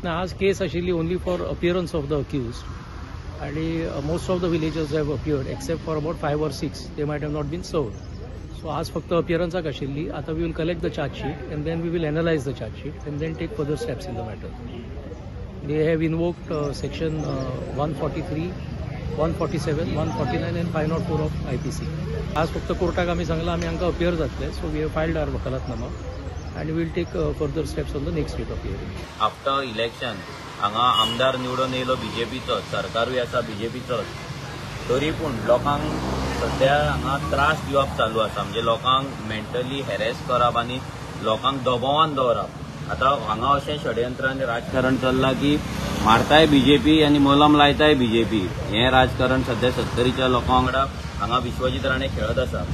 ना, आज केस आशिल्ली only for appearance of the accused आणि most of the villagers have appeared except for about 5 or 6. They might have not been served. So आज फक्त अपियरन्साक आशिल्ली. आतां we will collect the chargesheet and then we will analyse the chargesheet and then take further steps in the matter. They have invoked section 143, 147, 149 and 504 of IPC. आज फक्त कोर्टाक आमी सांगलां आमी हांकां अपियर जातले. So we have filed our वकालतनामा and we will take further steps on the next date of hearing. After election हांगा आमदार निवडून येयलो बीजेपीचो, सरकारूय आसा बीजेपीचोच, तरी पूण लोकांक सद्या हांगा त्रास दिवप चालू आसा. म्हणजे लोकांक मेंटली हॅरेस करप आनी लोकांक दबावान दवरप. आतां हांगा अशें षडयंत्र आनी राजकारण चल्लां की मारताय बीजेपी आनी मलम लायताय बीजेपी. हें राजकारण सद्या सत्तरीच्या लोकां वांगडा हांगा विश्वजीत राणे खेळत आसा.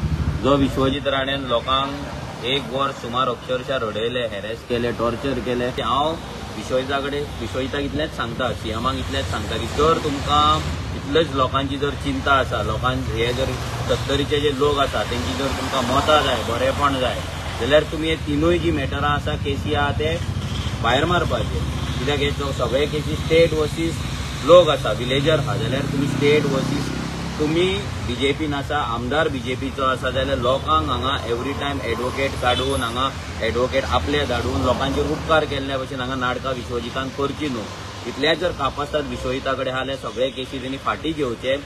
जो विश्वजीत राणेन लोकांक एक वर्स सुमार अक्षरशः रडयले, हॅरेस केले, टॉर्चर केले. हांव विश्वजिता कडेन, विश्वजिताक इतलेंच सांगता, सीएमाक इतलेंच सांगता की जर तुमकां इतलेच लोकांची जर चिंता आसा, लोकांक हे जर सत्तरीचे जे लोक आसा तेंची जर तुमकां मतां जाय, बरेपण जाय, जाल्यार तुमी हे तिनूय जी मॅटरां आसा, केसी आहा ते भायर मारपाचे. कित्याक हे सगळे केसी स्टेट वर्सीस लोक आसा, विलेजर आहा, जाल्यार तुमी स्टेट वर्सीस तुमी बीजेपीन आसा, आमदार बीजेपीचो आसा, जाल्यार लोकांक हांगा एवरी टायम एडवोकेट काडून, हांगा एडवोकेट आपले धाडून लोकांचेर उपकार केल्ल्या भशेन हांगा नाटकां विश्वजितान करची न्हू. इतलें जर कापास्ताद विश्वजिता कडेन आहा जाल्यार सगळे केसी तेणी फाटीं घेवचे.